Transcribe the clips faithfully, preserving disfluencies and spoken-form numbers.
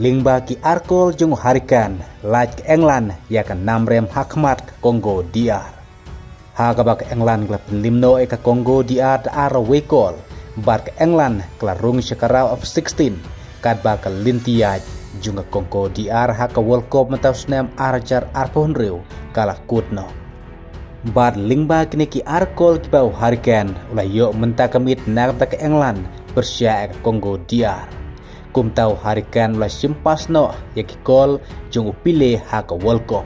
Lyngba ki ar kol jong u Harry Kane, lait ka England ïa ka nam rem ha khmat ka Congo D R. Ha kaba ka England ka la pynliem noh ïa ka Congo D R da ar wei kol, bad ka England ka la rung sha ka round of sixteen, katba ka lynti ïaid jong ka Congo D R ha ka World Cup mynta u snem ar hajar arphew hynriew ka la kut noh. Bad lyngba kine ki ar kol kiba u Harry Kane u la ïoh mynta ka miet na ka bynta ka England pyrshah ïa ka Congo D R. Kumta u Harry Kane u la shim pass noh ïa ki kol jong u Pele ha ka World Cup.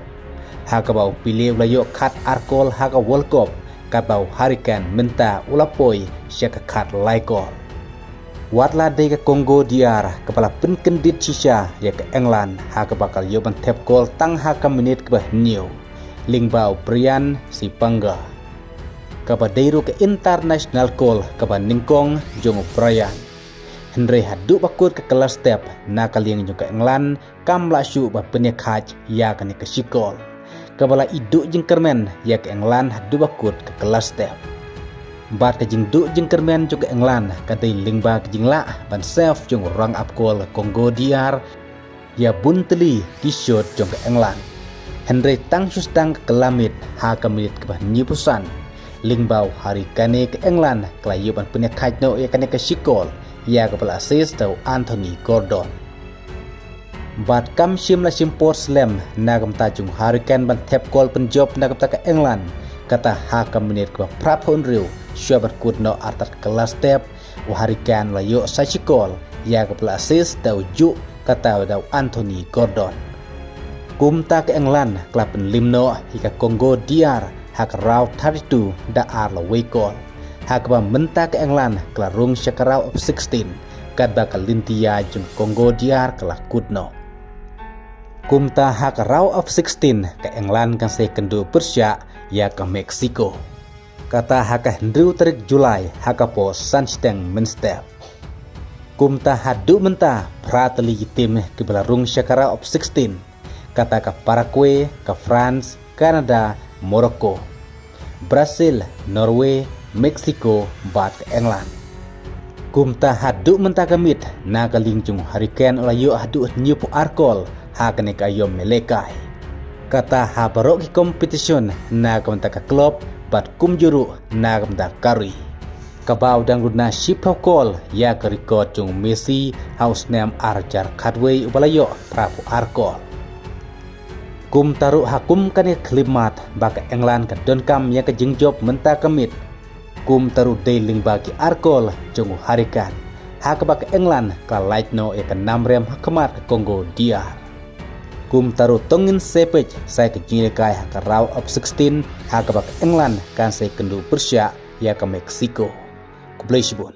Ha kaba u Pele u la ïoh khat ar kol ha ka World Cup, katba u Harry Kane mynta u la poi sha ka khat lai kol. Wat la dei ka Congo D R kaba la pynkyndit shisha ïa ka England ha kaba ka la ïoh ban thep kol tang ha ka minit kaba hynñiew, lyngba u Brian Sipanga, kaba dei ruh ka international kol kaba nyngkong jong u Brian. Hynrei haduh ba kut ka kylla step na ka liang jong ka England, kam lah shuh ban pynïakhaid ïa kane ka shi kol, kaba la i duh jingkyrmen ïa ka England haduh ba kut ka kylla step. Bad ka jingduh jingkyrmen jong ka England ka dei lyngba ka jinglah ban save jong u rangap kol ka Congo D R ïa bun tylli ki shot jong ka England. Hynrei tang shu sdang ka kylla miet ha ka minit kaba hynñiewphew san, lyngba u Harry Kane ka England ka la ïoh ban pynïakhaid noh ïa kane ka shi kol ïa kaba la assist da u Anthony Gordon. Bad kam shym la shim por slem na ka bynta jong u Harry Kane ban thep kol pynjop na ka bynta ka England, kata ha ka minit kaba phraphew hynriew shuwa ban kut noh artat kylla step, u Harry Kane u la ïoh sa shi kol ïa kaba la assist da u Juh, kata da u Anthony Gordon. Kumta ka England ka la pynliem noh ïa ka Congo D R ha ka round thirty-two da ar la wei kol, ha kaba mynta ka England ka la rung sha ka round of sixteen, katba ka lynti ïaid jong ka Congo D R ka la kut noh. Kumta ha ka round of sixteen ka England kan sa ïakynduh pyrshah ïa ka Mexico, kata ha ka hynriew tarik July ha ka por san shiteng mynstep. Kumta haduh mynta phra tylli ki tim kiba la rung sha ka round of sixteen, kata ka Paraguay, ka France, Canada, Morocco, Brazil, Norway, Mexico bad ka England. Kumta haduh mynta ka miet na ka liang jong u Harry Kane u la ïoh haduh hynñiewphew ar kol ha kane ka aïom ïalehkai, kata ha baroh ki competition na ka bynta ka club bad kumjuh ruh na ka bynta ka ri, kaba u dang duna shiphew kol ïa ka record jong u Messi ha u snem ar hajar khatwei uba la ïoh phraphew ar kol. Kumta ruh ha kum kane ka khyllipmat ba ka England ka donkam ïa ka jingjop mynta ka miet, kumta ruh dei lyngba ki ar kol jong u Harry Kane ha kaba ka England ka la lait noh ïa ka nam rem ha khmat ka Congo D R. Kumta ruh to ngin sa peit sa ïa ka jingïalehkai ha ka round of sixteen ha kaba ka England kan sa ïakynduh pyrshah ïa ka Mexico. Khublei shibun.